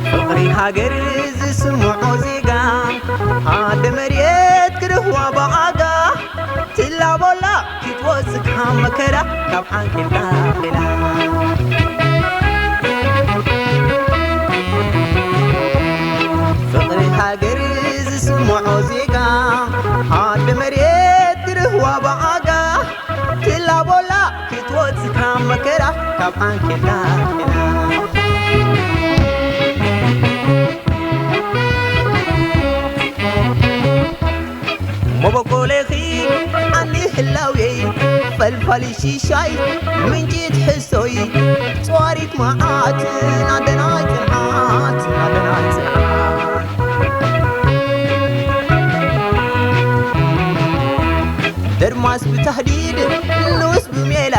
ፍቕሪ ሃገር ዝስምዖ ዜጋ፣ ኣደ መሬት ክረኽባ ብኣጋ፣ ትላቦላ ክትወጽእ ካብ መከራ፣ ካብ ሓንኬልካ ኺላ። ፍቕሪ ሃገር ዝስምዖ ዜጋ፣ ኣደ መሬት ክረኽባ ብኣጋ፣ ትላቦላ ክትወጽእ ካብ መከራ፣ ካብ ዓንኬልካ ኺላ። መበቆለኺ ዓንዲ ህላዌይ፣ ፈልፋሊ ሽሻይ፣ ምንጪ ትሕዝቶይ፣ ጸዋሪት መዓት፣ ናደናይ ጽንዓት፣ ናደናይ ጽንዓት። ደርማስ ብታህዲድ፣ ንኡስ ብሜላ፣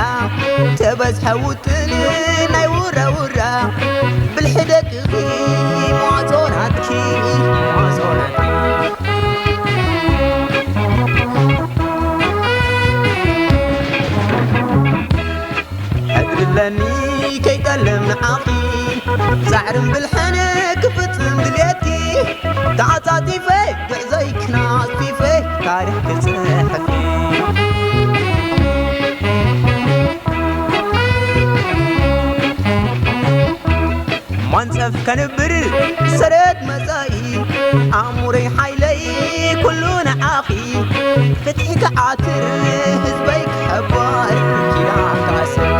ተበዝሐ ውጥን ናይ ውራ ውራ፣ ብልሒ ደቅኺ፣ መዋጽኦ ናትኪ፣ መዋጽኦ ናትኪ። ሕድሪ ኣለኒ ከይጠልም ንዓኺ፣ ጻዕርን ብልሕን ክፍጽም ድልየትኪ፣ ተዓጻጺፈ ጉዕዞይ ክናጽፊፈ ታሪኽ ክጽሕፍ። ማንጸፍ ከንብር ሰረት መጻኢ፣ ኣእምሮይ ሓይለይ ኩሉ ንዓኺ፣ ፍትሒ ክዓትር ህዝበይ ክሕባር ኪዳን ክኣስር።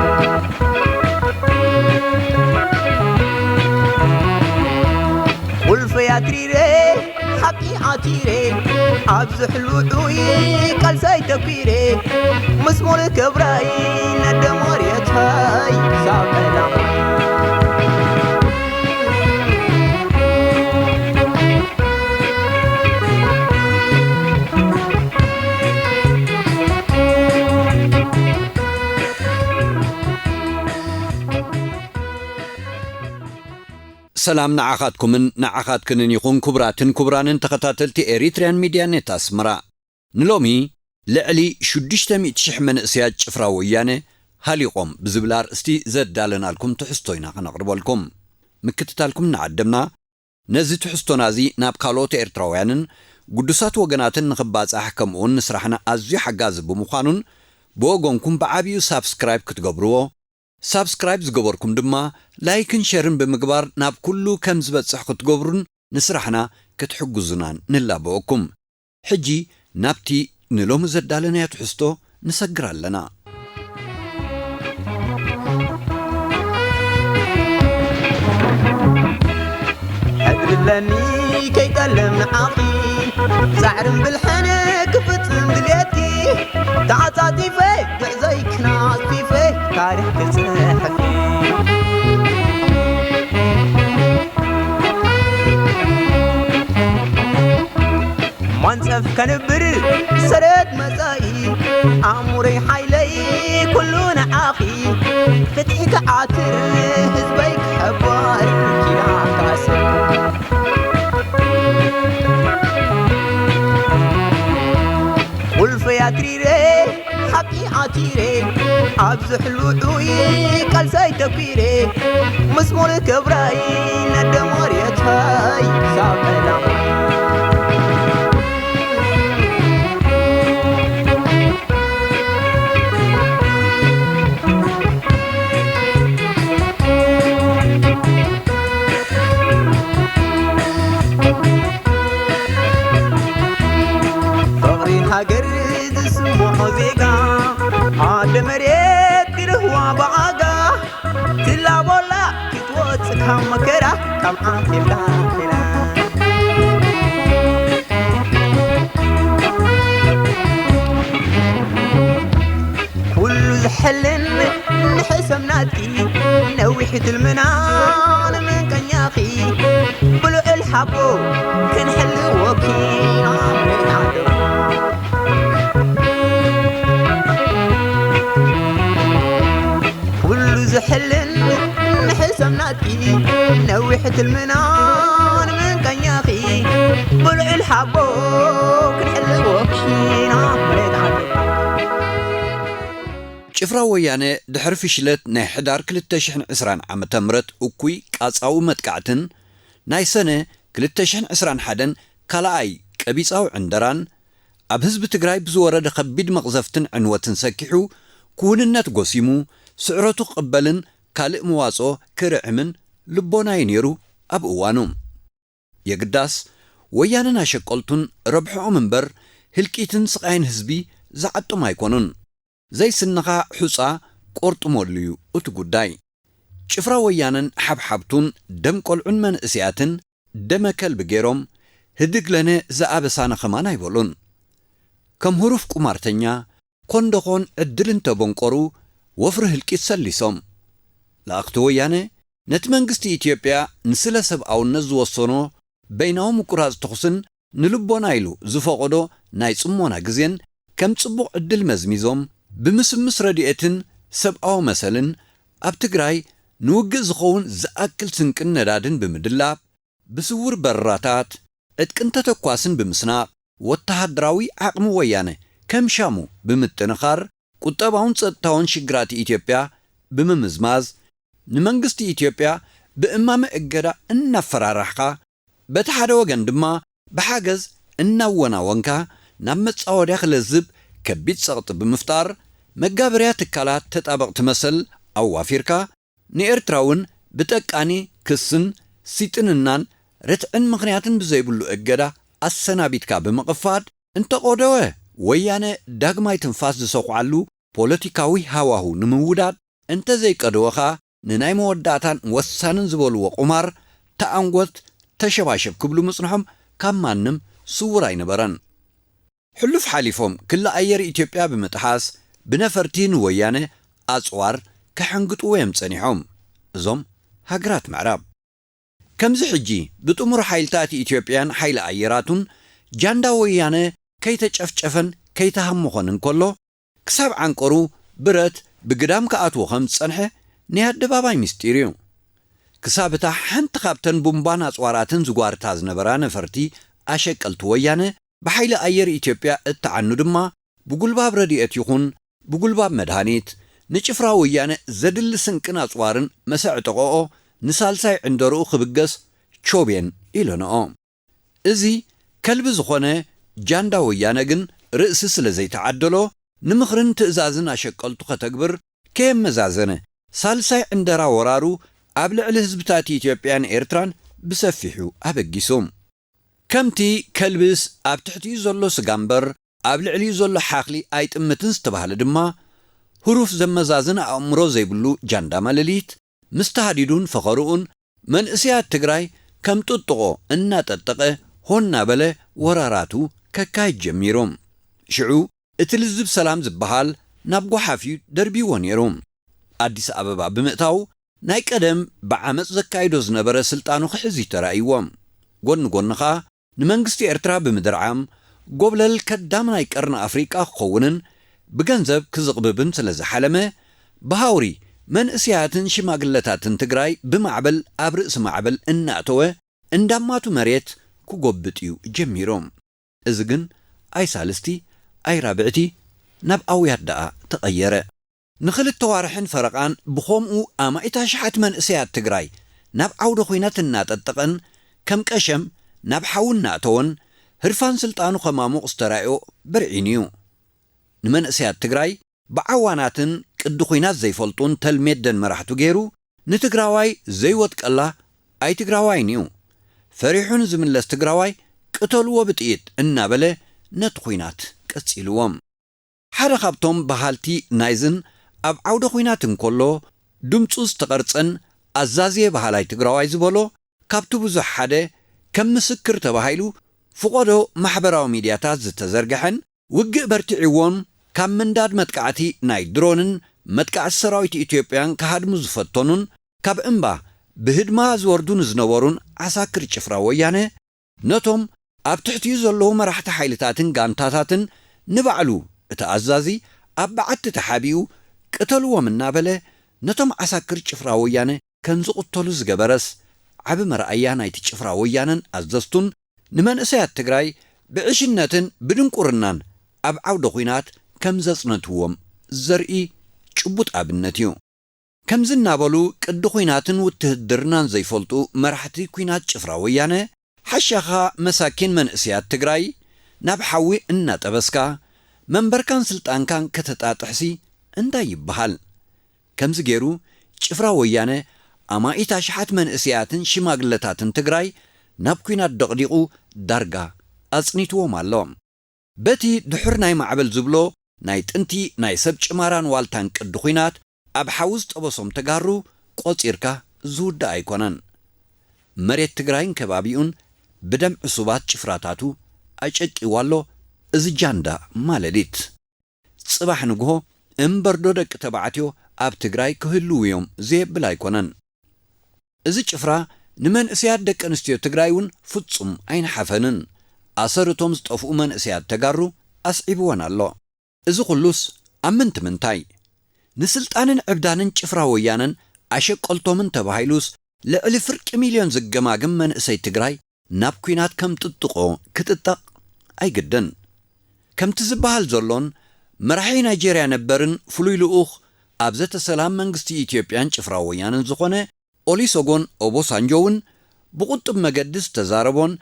ቁልፈይ ኣትሪረ ሓቂ ዓቲረ፣ ኣብ ዝሕል ውዑይ ቃልሳይ ተኲረ፣ ምስ ሙሉእ ክብራይ ነደ መሬተይ ክሳብ ዕላማይ። ሰላም ንዓኻትኩምን ንዓኻትክንን ይኹን፣ ክቡራትን ክቡራንን ተኸታተልቲ ኤሪትሪያን ሚድያ ኔት ኣስመራ። ንሎሚ ልዕሊ ሽዱሽተ ሚእቲ ሽሕ መንእሰያት ጭፍራ ወያነ ሃሊቖም ብዝብል ኣርእስቲ ዘዳለናልኩም ትሕዝቶ ኢና ከነቕርበልኩም። ምክትታልኩም እናዓደምና፣ ነዚ ትሕዝቶና እዚ ናብ ካልኦት ኤርትራውያንን ግዱሳት ወገናትን ንኽባጻሕ፣ ከምኡውን ንስራሕና ኣዝዩ ሓጋዚ ብምዃኑን ብወገንኩም ብዓብዩ ሳብስክራይብ ክትገብርዎ፣ ሳብስክራይብ ዝገበርኩም ድማ ላይክን ሸርን ብምግባር ናብ ኩሉ ከም ዝበጽሕ ክትገብሩን ንስራሕና ክትሕግዙናን ንላበወኩም። ሕጂ ናብቲ ንሎሚ ዘዳለናዮ ትሕዝቶ ንሰግር ኣለና። ሕድሪ ኣለኒ ከይጠልም ንዓኺ፣ ጻዕርን ብልሕን ክፍጽም ድልየትኪ፣ ተዓጻጺፈ ጉዕዞይ ክናጽፊፈ ታሪኽ ክጽሕፍ። ማንጸፍ ከንብር ሰረት መጻኢ፣ ኣእምሮይ ሓይለይ ኩሉ ንዓኺ፣ ፍትሒ ክዓትር ህዝበይ ክሕባር ኪዳን ክኣስር። ቁልፈይ ኣትሪረ ሓቂ ዓቲረ፣ ኣብ ዝሕል ውዑይ ቃልሳይ ተኲረ፣ ምስ ሙሉእ ክብራይ ነደ መሬተይ ክሳብ ዕላማይ። ፍቕሪ ሃገር ዝስምዖ ዜጋ ኣደ መሬት ክልህዋ ብዓጋ ትላቦላ ክትወፅእ ካብ መከራ ካብ ዓንኬልካ ሒላ ኩሉ ዝሕልን ንሕሰብ ናትኪ ነዊሕ ትልምና ንምንቀኛኺ ብልዑል ሓቦ ክንሕልወኪ ኢና ኩሉ ዝሕልን ንሕሰብ ናትኪ ነዊሕ ትልምና ንምንቀኛኺ ብልዑል ሓቦ ክንሕልወኪ ኢና ጭፍራ ወያነ ድሕሪ ፍሽለት ናይ ሕዳር ክልተ ሽሕን ዕስራን ዓመተ ምህረት እኩይ ቃጻዊ መጥቃዕትን ናይ ሰነ ክልተ ሽሕን ዕስራን ሓደን ካልኣይ ቀቢጻዊ ዕንደራን ኣብ ህዝቢ ትግራይ ብዝወረደ ከቢድ መቕዘፍትን ዕንወትን ሰኪሑ ክውንነት ጎሲሙ ስዕረቱ ክቕበልን ካልእ መዋጽኦ ክርዕምን ልቦናዩ ነይሩ ኣብ እዋኑ። የግዳስ ወያነን ኣሸቀልቱን ረብሕኦም እምበር ህልቂትን ስቓይን ህዝቢ ዝዓጦም ኣይኮኑን። ዘይስንኻ ሑጻ ቆርጥመሉ እዩ እቲ ጉዳይ። ጭፍራ ወያነን ሓብሓብቱን ደም ቆልዑን መንእስያትን ደመ ከልቢ ገይሮም ህድግ ለነ ዝኣበሳነ ከማን ኣይበሉን። ከም ህሩፍ ቁማርተኛ ኮንደኾን ዕድል እንተበንቆሩ ወፍሪ ህልቂት ሰሊሶም። ለኣኽቲ ወያነ ነቲ መንግስቲ ኢትዮጵያ ንስለ ሰብኣውነት ዝወሰኖ በይናዊ ምቁራጽ ተኹስን ንልቦና ኢሉ ዝፈቐዶ ናይ ጽሞና ግዜን ከም ጽቡቕ ዕድል መዝሚዞም ብምስምስ ረድኤትን ሰብኣዊ መሰልን ኣብ ትግራይ ንውግእ ዝኸውን ዝኣክል ስንቅን ነዳድን ብምድላብ ብስውር በረራታት ዕጥቅን ተተኳስን ብምስናቕ ወተሃደራዊ ዓቕሚ ወያነ ከም ሻሙ ብምጥንኻር ቁጠባውን ጸጥታውን ሽግራት ኢትዮጵያ ብምምዝማዝ ንመንግስቲ ኢትዮጵያ ብእማመ እገዳ እናፈራራሕኻ በቲ ሓደ ወገን ድማ ብሓገዝ እናወናወንካ ናብ መጻወድያ ክለዝብ ከቢድ ጸቕጢ ብምፍጣር መጋበርያ ትካላት ተጣበቕቲ መሰል ኣዋፊርካ ንኤርትራ እውን ብጠቃኒ ክስን ሲጥንናን ርትዕን ምኽንያትን ብዘይብሉ እገዳ ኣሰናቢትካ ብምቕፋድ እንተቆደወ ወያነ ዳግማይ ትንፋስ ዝሰኹዓሉ ፖለቲካዊ ሃዋሁ ንምውዳድ እንተዘይቀደወ ኸኣ ንናይ መወዳእታን ወሳንን ዝበልዎ ቁማር ተኣንጎት ተሸባሸብ ክብሉ ምጽንሖም ካብ ማንም ስውር ኣይነበረን። ሕሉፍ ሓሊፎም ክሊ ኣየር ኢትዮጵያ ብምጥሓስ ብነፈርቲ ንወያነ ኣጽዋር ከሐንግጥዎ እዮም ጸኒሖም። እዞም ሃገራት ምዕራብ ከምዚ ሕጂ ብጥሙር ሓይልታት ኢትዮጵያን ሓይሊ ኣየራቱን ጃንዳ ወያነ ከይተጨፍጨፈን ከይተሃመኾን እንከሎ ክሳብ ዓንቀሩ ብረት ብግዳም ክኣትዎ ከም ዝጸንሐ ናይ ኣደባባይ ምስጢር እዩ። ክሳብ እታ ሓንቲ ካብተን ቡምባን ኣጽዋራትን ዝጓርታ ዝነበራ ነፈርቲ ኣሸቀልቲ ወያነ ብሓይሊ ኣየር ኢትዮጵያ እተዓኑ ድማ ብጉልባብ ረድኤት ይኹን ብጉልባብ መድሃኒት ንጭፍራ ወያነ ዘድሊ ስንቅን ኣጽዋርን መሰዕጠቐኦ ንሳልሳይ ዕንደርኡ ክብገስ ቾቤን ኢለንኦ። እዚ ከልቢ ዝኾነ ጃንዳ ወያነ ግን ርእሲ ስለ ዘይተዓደሎ ንምኽርን ትእዛዝን ኣሸቀልቱ ከተግብር ከየመዛዘነ ሳልሳይ ዕንደራ ወራሩ ኣብ ልዕሊ ህዝብታት ኢትዮጵያን ኤርትራን ብሰፊሑ ኣበጊሱ። ከምቲ ከልብስ ኣብ ትሕቲኡ ዘሎ ስጋ እምበር ኣብ ልዕሊኡ ዘሎ ሓኽሊ ኣይጥምትን ዝተባህለ ድማ ህሩፍ ዘመዛዝን ኣእምሮ ዘይብሉ ጃንዳ ማለሊት ምስ ተሃዲዱን ፈኸርኡን መንእሰያት ትግራይ ከም ጥጥቖ እናጠጠቐ ሆ እናበለ ወራራቱ ከካይድ ጀሚሩ። ሽዑ እቲ ልዝብ ሰላም ዝበሃል ናብ ጓሓፍ እዩ ደርቢዎ ነይሩ። ኣዲስ ኣበባ ብምእታው ናይ ቀደም ብዓመጽ ዘካይዶ ዝነበረ ስልጣኑ ክሕዝ እዩ ተራእይዎ። ጎኒ ጎኒ ኸኣ ንመንግስቲ ኤርትራ ብምድርዓም ጎብለል ከዳም ናይ ቀርኒ ኣፍሪቃ ክኸውንን ብገንዘብ ክዝቕብብን ስለ ዝሓለመ ብሃውሪ መንእስያትን ሽማግለታትን ትግራይ ብማዕበል ኣብ ርእሲ ማዕበል እናእተወ እንዳማቱ መሬት ክጎብጥ እዩ ጀሚሩ። እዚ ግን ኣይ ሳልስቲ ኣይ ራብዕቲ ናብ ኣውያት ደኣ ተቐየረ። ንኽልተ ዋርሕን ፈረቓን ብኸምኡ ኣማኢት ኣሽሓት መንእሰያት ትግራይ ናብ ዓውደ ኹናት እናጠጠቐን ከም ቀሸም ናብ ሓዊ እናእተወን ህርፋን ስልጣኑ ከማሙቕ ዝተራእዮ ብርዒን እዩ። ንመንእሰያት ትግራይ ብዓዋናትን ቅዲ ኹናት ዘይፈልጡን ተልሜደን መራሕቱ ገይሩ ንትግራዋይ ዘይወጥቀላ ኣይትግራዋይን እዩ። ፈሪሑ ንዝምለስ ትግራዋይ ቅተልዎ ብጥይት እናበለ ነቲ ኹናት ቀጺልዎ። ሓደ ካብቶም በሃልቲ ናይዝን ኣብ ዓውደ ኲናት እንከሎ ድምፁ ዝተቐርጸን ኣዛዝየ በሃላይ ትግራዋይ ዝበሎ ካብቲ ብዙሕ ሓደ ከም ምስክር ተባሂሉ ፍቖዶ ማሕበራዊ ሚድያታት ዝተዘርግሐን ውግእ በርቲዕዎም ካብ ምንዳድ መጥቃዕቲ ናይ ድሮንን መጥቃዕቲ ሰራዊት ኢትዮጵያን ክሃድሙ ዝፈተኑን ካብ እምባ ብህድማ ዝወርዱ ንዝነበሩን ዓሳክር ጭፍራ ወያነ ነቶም ኣብ ትሕቲኡ ዘለዉ መራሕቲ ሓይልታትን ጋንታታትን ንባዕሉ እቲ ኣዛዚ ኣብ በዓቲ ተሓቢኡ ቅተልዎም እናበለ ነቶም ዓሳክር ጭፍራ ወያነ ከም ዝቕተሉ ዝገበረስ ዓቢ መርኣያ ናይቲ ጭፍራ ወያነን ኣዘዝቱን ንመንእሰያት ትግራይ ብዕሽነትን ብድንቁርናን ኣብ ዓውደ ኹናት ከም ዘጽነትዎም ዘርኢ ጭቡጥ ኣብነት እዩ። ከምዚ እናበሉ ቅዲ ኹናትን ውትህድርናን ዘይፈልጡ መራሕቲ ኲናት ጭፍራ ወያነ ሓሻኻ መሳኪን መንእሰያት ትግራይ ናብ ሓዊ እናጠበስካ መንበርካን ስልጣንካን ከተጣጥሕሲ እንታይ ይበሃል? ከምዚ ገይሩ ጭፍራ ወያነ ኣማኢት ኣሽሓት መንእሰያትን ሽማግለታትን ትግራይ ናብ ኲናት ደቕዲቑ ዳርጋ ኣጽኒትዎም ኣሎ። በቲ ድሑር ናይ ማዕበል ዝብሎ ናይ ጥንቲ ናይ ሰብ ጭማራን ዋልታን ቅዲ ኹናት ኣብ ሓዊ ዝጠበሶም ተጋሩ ቆጺርካ ዝውዳእ ኣይኮነን። መሬት ትግራይን ከባቢኡን ብደም ዕሱባት ጭፍራታቱ ኣጨቂዋ ኣሎ እዚ ጃንዳ ማለሊት። ጽባሕ ንግሆ እምበርዶ ደቂ ተባዕትዮ ኣብ ትግራይ ክህልዉ እዮም ዘየብል ኣይኮነን። እዚ ጭፍራ ንመንእሰያት ደቂ ኣንስትዮ ትግራይ እውን ፍጹም ኣይነሓፈንን። ኣሰር እቶም ዝጠፍኡ መንእሰያት ተጋሩ ኣስዒብወን ኣሎ። እዚ ኩሉስ ኣብ ምንቲ ምንታይ? ንስልጣንን ዕብዳንን ጭፍራ ወያነን ኣሸቀልቶምን ተባሂሉስ ልዕሊ ፍርቂ ሚልዮን ዝገማግም መንእሰይ ትግራይ ናብ ኲናት ከም ጥጥቆ ክጥጠቕ ኣይግድን። ከምቲ ዝበሃል ዘሎን መራሒ ናይጄርያ ነበርን ፍሉይ ልኡኽ ኣብ ዘተ ሰላም መንግስቲ ኢትዮጵያን ጭፍራ ወያነን ዝኾነ ኦሊሶጎን ኦቦሳንጆ እውን ብቁጥብ መገዲ ዝተዛረቦን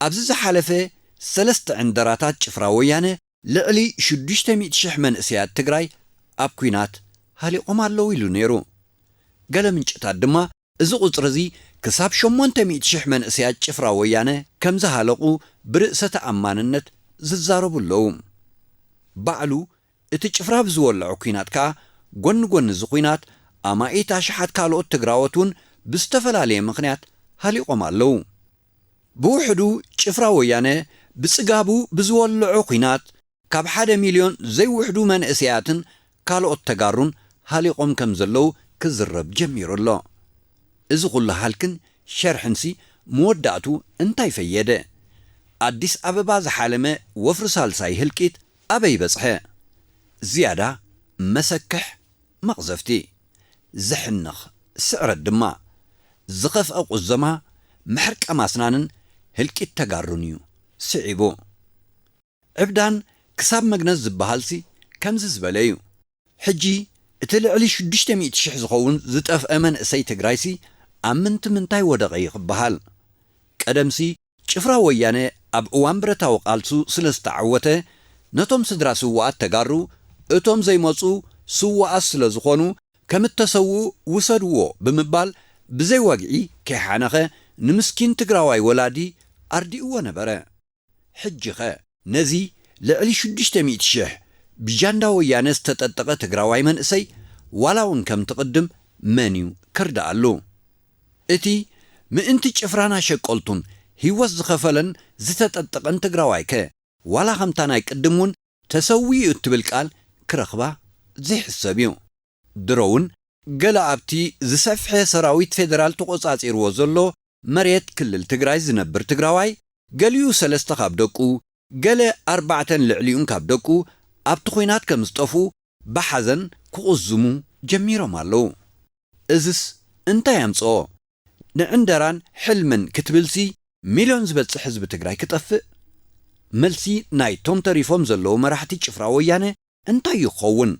ኣብዚ ዝሓለፈ ሰለስተ ዕንደራታት ጭፍራ ወያነ ልዕሊ ሽዱሽተ ሚእቲ ሽሕ መንእሰያት ትግራይ ኣብ ኲናት ሃሊቖም ኣለዉ ኢሉ ነይሩ። ገለ ምንጭታት ድማ እዚ ቁጽሪ እዚ ክሳብ ሸሞንተ ሚእቲ ሽሕ መንእሰያት ጭፍራ ወያነ ከም ዝሃለቑ ብርእሰ ተኣማንነት ዝዛረቡ ኣለዉ። ባዕሉ እቲ ጭፍራ ብዝወልዖ ኲናት ከኣ ጎኒ ጎኒ እዚ ኲናት ኣማኢት ኣሽሓት ካልኦት ትግራዎት እውን ብዝተፈላለየ ምኽንያት ሃሊቖም ኣለዉ። ብውሕዱ ጭፍራ ወያነ ብጽጋቡ ብዝወልዖ ኲናት ካብ ሓደ ሚልዮን ዘይውሕዱ መንእሰያትን ካልኦት ተጋሩን ሃሊቖም ከም ዘለዉ ክዝረብ ጀሚሩ ኣሎ። እዚ ኩሉ ሃልክን ሸርሕንሲ መወዳእቱ እንታይ ፈየደ? ኣዲስ ኣበባ ዝሓለመ ወፍሪ ሳልሳይ ህልቂት ኣበይ በጽሐ? ዝያዳ መሰክሕ መቕዘፍቲ፣ ዘሕንኽ ስዕረት ድማ፣ ዝኸፍአ ቁዘማ፣ ምሕርቃም ኣስናንን ህልቂት ተጋሩን እዩ ስዒቡ። ዕብዳን ክሳብ መግነዝ ዝበሃልሲ ከምዚ ዝበለ እዩ። ሕጂ እቲ ልዕሊ ሽዱሽተ ሚእቲ ሽሕ ዝኸውን ዝጠፍአ መንእሰይ ትግራይሲ ኣብ ምንቲ ምንታይ ወደቐ እዩ ክበሃል? ቀደምሲ ጭፍራ ወያነ ኣብ እዋን ብረታዊ ቃልሱ ስለ ዝተዓወተ ነቶም ስድራ ስውኣት ተጋሩ እቶም ዘይመፁ ስውኣት ስለ ዝኾኑ ከም እተሰውኡ ውሰድዎ ብምባል ብዘይ ወግዒ ከይሓነኸ ንምስኪን ትግራዋይ ወላዲ ኣርዲእዎ ነበረ። ሕጂኸ ነዚ ልዕሊ ሽዱሽተ ሚእቲ ሽሕ ብጃንዳ ወያነ ዝተጠጠቐ ትግራዋይ መንእሰይ ዋላ እውን ከምቲ ቅድም መን እዩ ክርድኣሉ? እቲ ምእንቲ ጭፍራን ኣሸቀልቱን ህይወት ዝኸፈለን ዝተጠጠቐን ትግራዋይከ ዋላ ከምታ ናይ ቅድም እውን ተሰዊኡ እትብል ቃል ክረኽባ ዘይሕሰብ እዩ። ድሮ እውን ገለ ኣብቲ ዝሰፍሐ ሰራዊት ፌደራል ተቖጻጺርዎ ዘሎ መሬት ክልል ትግራይ ዝነብር ትግራዋይ ገሊኡ ሰለስተ ካብ ደቁ ገለ ኣርባዕተን ልዕሊኡን ካብ ደቁ ኣብቲ ኹናት ከም ዝጠፍኡ ብሓዘን ክቑዝሙ ጀሚሮም ኣለዉ። እዝስ እንታይ ኣምጽኦ? ንዕንደራን ሕልምን ክትብልሲ ሚልዮን ዝበጽሕ ህዝቢ ትግራይ ክጠፍእ? መልሲ ናይቶም ተሪፎም ዘለዉ መራሕቲ ጭፍራ ወያነ እንታይ ይኸውን?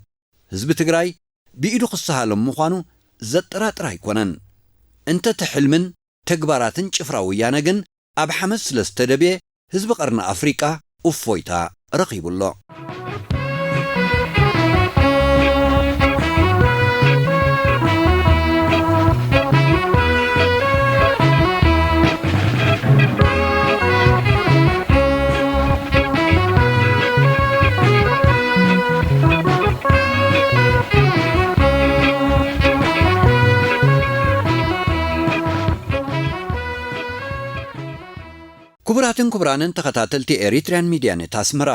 ህዝቢ ትግራይ ብኢዱ ክሰሃሎም ምዃኑ ዘጠራጥር ኣይኮነን። እንተ እቲ ሕልምን ተግባራትን ጭፍራ ወያነ ግን ኣብ ሓመድ ስለ ዝተደብየ ህዝቢ ቀርኒ ኣፍሪቃ እፎይታ ረኺቡ ኣሎ። ክቡራትን ክቡራንን ተኸታተልቲ ኤሪትርያን ሚድያ ኔት ኣስመራ፣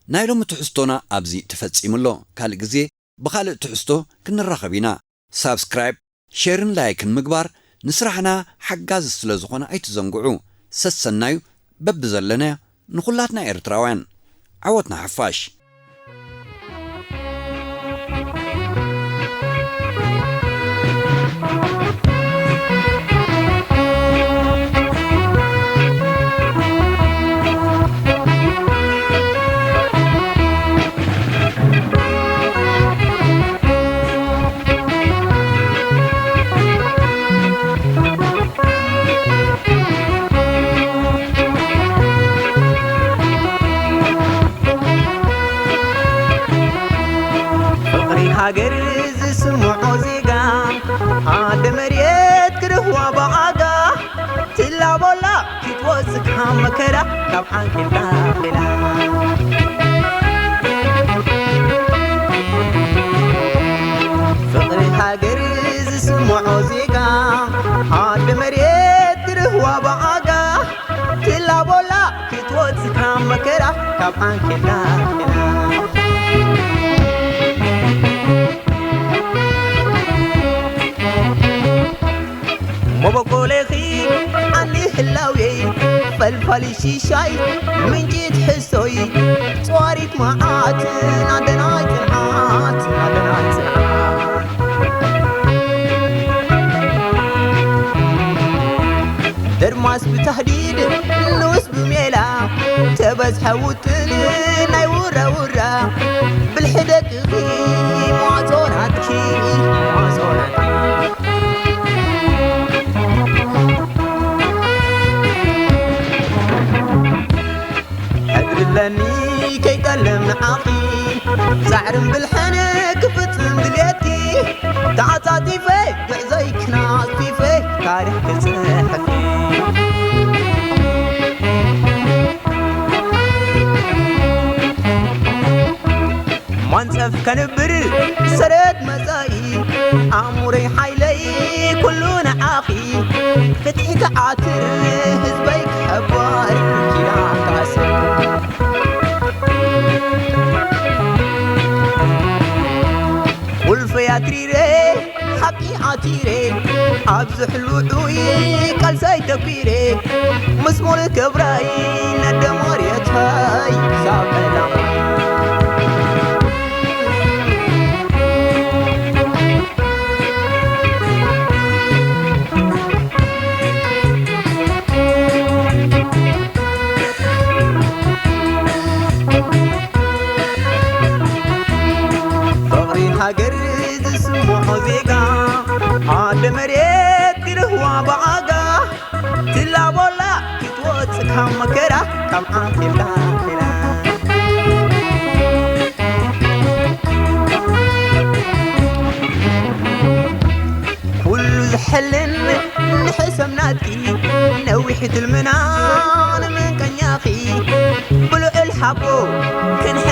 ናይ ሎሚ ትሕዝቶና ኣብዚ ተፈጺሙ ኣሎ። ካልእ ግዜ ብኻልእ ትሕዝቶ ክንራኸብ ኢና። ሳብስክራይብ፣ ሼርን ላይክን ምግባር ንስራሕና ሓጋዚ ስለ ዝኾነ ኣይትዘንግዑ። ሰሰናዩ በብዘለናዮ ንኹላትና ኤርትራውያን። ዓወት ንሓፋሽ። ፍቕሪ ሃገር ዝስምዖ ዜጋ፣ ኣደ መሬት ክረኽባ ብዓጋ፣ ትላቦላ ክትወጽእ ካብ መከራ፣ ካብ ዓንኬል ዳኺላ። ፍቕሪ ሃገር ዝስምዖ ዜጋ፣ ኣደ መሬት ክረኽባ ብዓጋ፣ ትላቦላ ክትወጽእ ካብ መከራ፣ ካብ ዓንኬል ዳኺላ። መበቆሌኺ ዓንዲ ህላዌ፣ ፈልፋሊ ሽሻይ፣ ምንጪ ትሕዝቶይ፣ ጸዋሪት መዓት፣ ኣደናይ ጽንዓት፣ ኣደናይ ጽንዓት። ደርማስ ብታህዲድ ንኡስ ብሜላ፣ ተበዝሐ ውጥን ናይ ውራውራ፣ ብልሒ ደቅኺ ማጾናትኪ፣ ማጾናትኪ። ሕድሪ ኣለኒ ከይጠልም ንዓኺ፣ ጻዕርን ብልሕን ክፍጽም ድልየትኪ፣ ተዓጻጺፈ ጉዕዞይ ክናጽፊፈ ታሪኽ ክጽሕፍ። ማንጸፍ ከንብር ሰረት መጻኢ፣ ኣእምሮይ ሓይለይ ኩሉ ንዓኺ፣ ፍትሒ ክዓትር ህዝበይ ክሕባር ኪዳን ክኣስር። ቁልፈይ ኣትሪረ ሓቂ ኣቲረ፣ ኣብዚ ሕሉዑይ ቃልሳይ ተኲረ፣ ምስ ሙሉእ ክብራይ ነደ መሬተይ ክሳብ ዕላማይ። ፍቕሪ ሃገር ዝስምዖ ዜጋ፣ ኣደ መሬት ክረኽባ ብዓጋ፣ ትላቦላ ክትወጽእ ካብ መከራ፣ ካብ ዓንኬል ዳኺላ። ኩሉ ዝሕልን ንሕሰም ናትኪ፣ ነዊሕ ትልምና ንምንቀኛኺ፣ ብልዑል ሓቦ ክንሕ